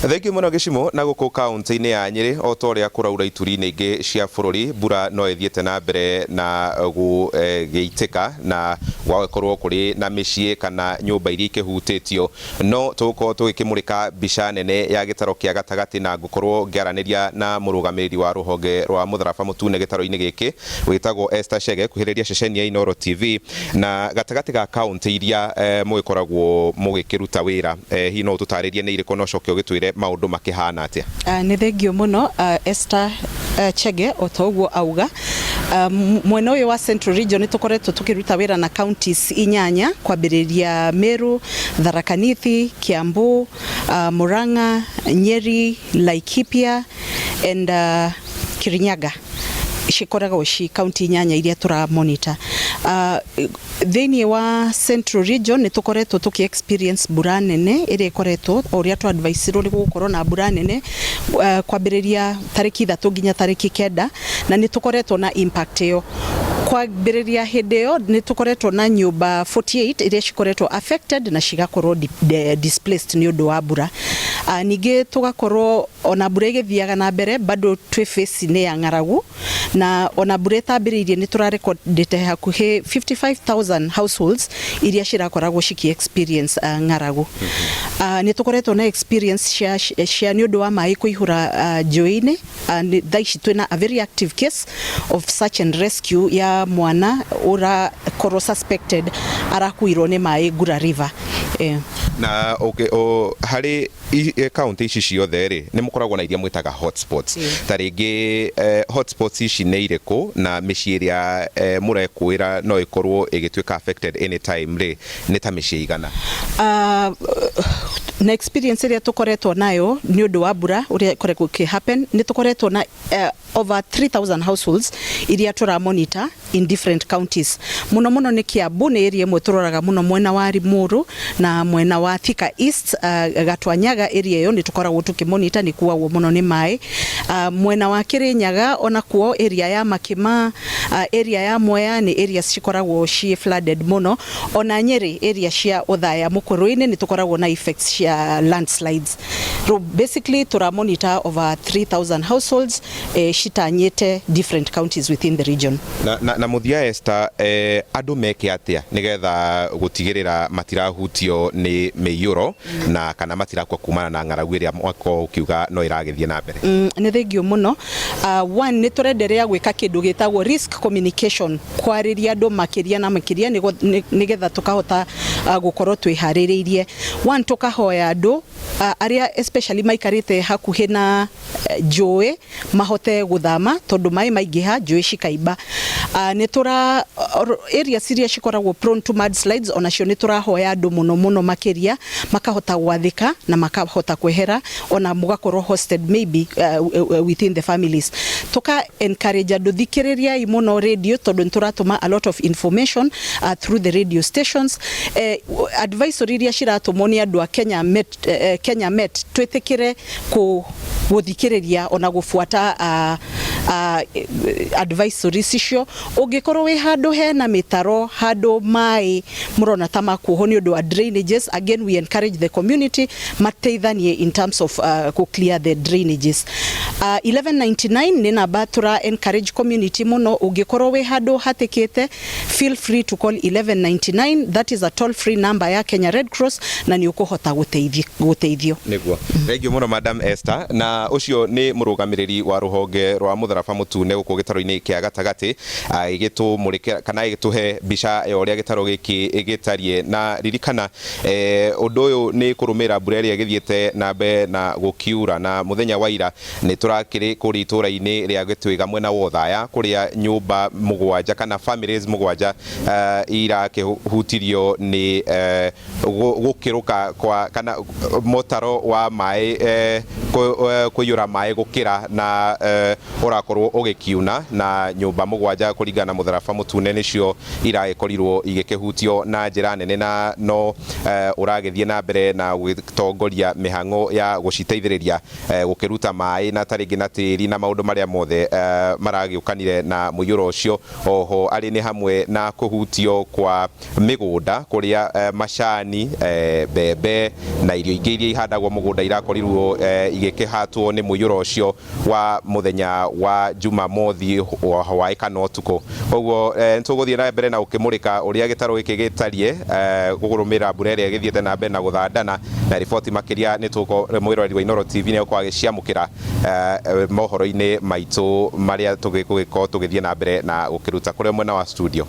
Thengiũ mũno Gĩcimũ. Na gũkũ kaunti-inĩ ya Nyĩrĩ, o ta ũrĩa kũraura ituri-inĩ ingĩ cia bũrũri, mbura no ĩthiĩte na mbere na gũgĩitĩka na gwagĩkorwo kũrĩ na mĩciĩ kana nyũmba iria ikĩhutĩtio. No tũgũkorwo tũgĩkĩmũrĩka mbica nene ya gĩtaro kĩa gatagatĩ na ngũkorwo ngĩaranĩria na mũrũgamĩrĩri wa rũhonge rwa mũtharaba mũtune gĩtaro-inĩ gĩkĩ wĩtagwo Esther Chege kuhĩrĩria ceceni ya Inooro TV. Na gatagatĩ ga kaũntĩ iria mũgĩkoragwo mũgĩkĩruta wĩra, hihi no ũtũtarĩrie nĩ irĩkũ na ũcoke ũgĩtwĩre maũndũ makĩhana atĩa? Nĩ thengiũ mũno Esther Chege o ta ũguo auga. Mwena ũyũ wa Central Region nĩ tũkoretwo tũkĩruta wĩra na counties inyanya kwambĩrĩria Meru, Tharaka Nithi, Kiambu, Murang'a, Nyeri, Laikipia and Kirinyaga. Cikoragwo ci kaunti inyanya iria tũra monitor. Thĩinĩ wa Central Region nĩ tũkoretwo tũkĩ experience mbura nene ĩrĩa ĩkoretwo o ũrĩa twa advice irwo nĩ gũgũkorwo na mbura nene kwambĩrĩria tarĩki 3 nginya tarĩki 9, na nĩ tũkoretwo na impact ĩyo. Kwambĩrĩria hĩndĩ ĩyo nĩ tũkoretwo na nyũmba 48 iria cikoretwo affected na cigakorwo displaced nĩ ũndũ wa mbura. Ningĩ tũgakorwo ona mbura ĩgĩthiaga na mbere bado twĩ phase-inĩ ya ng'aragu, na ona mbura ĩtambĩrĩirie nĩ tũrarekondĩte hakuhĩ 55,000 households iria cirakoragwo ciki experience ng'aragu. Nĩ tũkoretwo na experience cia nĩ ũndũ wa maĩ kũihũra njũĩ-inĩ. Thaa ici twĩna a very active case of search and rescue ya mwana ũrakorwo suspected arakuirwo nĩ maĩ Ngura River. Na okay, harĩ kaunti ici ciothe rĩ, nĩ mũkoragwo na iria mwĩtaga hotspots. Ta rĩngĩ hotspots ici nĩ irĩkũ, na mĩciĩ ĩrĩa mũrekũĩra no ĩkorwo ĩgĩtuĩka affected anytime rĩ, nĩ ta mĩciĩ igana? Na experience ĩrĩa tũkoretwo nayo nĩ ũndũ wa mbura ũrĩa ĩkoretwo ĩkĩ happen, nĩ tũkoretwo na over 3000 households iria tũra monitor in different counties. Mũno mũno nĩ Kiambu, nĩ area ĩmwe tũroraga mũno, mwena wa Limuru na mwena wa Thika East, Gatwanyaga area ĩyo nĩ tũkoragwo tũkĩmonitor, nĩ kuagwo mũno nĩ maĩ. Mwena wa Kirinyaga onakuo area ya Makima, area ya Mwea nĩ areas cikoragwo ci flooded mũno. Ona Nyeri area cia Othaya Mũkũrũ-inĩ nĩ tũkoragwo na effects cia landslides. So basically tũra monitor over 3000 households citanyĩte different counties within the region. Na mũthia Esther, andũ meke atĩa nĩgetha gũtigĩrĩra matirahutio nĩ mĩiyũro na kana matirakua kumana na ng'aragu ĩrĩa mwaka ũkiuga no ĩragĩthiĩ na mbere? Nĩ thengiũ mũno. One, nĩ tũrenderea gwĩka kĩndũ gĩtagwo risk communication, kwarĩria andũ makĩria na makĩria nĩgetha tũkahota gũkorwo twĩharĩrĩirie. One, tũkahoya andũ arĩa especially maikarĩte hakuhĩ na njũĩ mahote gũthama, tondũ maĩ maingĩha njũĩ cikaimba. Nĩ tũra areas iria cikoragwo prone to mudslides onacio nĩ tũrahoya andũ mũno mũno makĩria makahota gwathĩka na makahota kwehera, ona mũgakorwo hosted maybe within the families. Tuka encourage andũ, thikĩrĩriai mũno radio, tondũ nĩ tũratũma a lot of information through the radio stations. Advisory iria ciratũmwo nĩ andũ a Kenya Met, Kenya Met, twĩtĩkĩre kũ gũthikĩrĩria ona gũbuata advisories icio. Ũngĩkorwo wĩ handũ hena mĩtaro, handũ maĩ mũrona ta makuohwo nĩ ũndũ wa drainages, again we encourage the community mateithanie in terms of ku clear the drainages. 1199 nĩ namba tũra encourage community mũno. Ũngĩkorwo wĩ handũ hatĩkĩte, feel free to call 1199. That is a toll free number ya Kenya Red Cross na nĩ ũkũhota gũteithio. Nĩguo, thengiũ mũno Madam Esther. Na ũcio nĩ mũrũgamĩrĩri wa rũhonge rwa mũtharaba mũtune gũkũ gĩtaro-inĩ kĩa gatagatĩ, ĩgĩtũmũrĩkĩra kana ĩgĩtũhe mbica ya ũrĩa gĩtaro gĩkĩ gĩtariĩ. Na ririkana ũndũ ũyũ nĩ kũrũmĩrĩra mbura ĩrĩa ĩgĩthiĩte na mbere na gũkiura, na mũthenya wa ira nĩ tũrakĩrĩ kũrĩa itũra-inĩ rĩa Gĩtwĩga mwena wa Othaya, kũrĩa nyũmba mũgwanja kana families mũgwanja irakĩhutirio nĩ gũkĩrũka kwa kana mũtaro wa maĩ. Kũiyũra maĩ gũkĩra na ũrakorwo ũgĩkiuna na nyũmba mũgwanja kũringana na mũtharaba mũtune nĩcio iragĩkorirwo igĩkĩhutio na njĩra nene na no ũragĩthiĩ na mbere na gũgĩtongoria mĩhang'o ya gũciteithĩrĩria gũkĩruta maĩ na tarĩngĩ na tĩri na maũndũ marĩa mothe maragĩũkanire na mũiyũro ũcio. Oho arĩ nĩ hamwe na kũhutio kwa mĩgũnda kũrĩa macani, mbembe na irio ingĩ iria ihandagwo mũgũnda irakorirwo igĩkĩhatwo nĩ mũiyũro ũcio wa mũthenya wa Jumamothi hwaĩ kana ũtukũ. Koguo nĩtũgũthiĩ na mbere na gũkĩmũrĩka ũrĩa gĩtarũ gĩkĩ gĩtariĩ gũkũrũmĩrĩra mbura ĩrĩa ĩgĩthiĩte na mbere na gũthandana na riboti makĩria nĩ mwĩroreri wa Inooro TV nĩ egũkorwo agĩciamũkĩra mohoro-inĩ maitũ marĩa tũgĩgũkorwo tũgĩthiĩ na mbere na gũkĩruta kũrĩa mwena wa studio.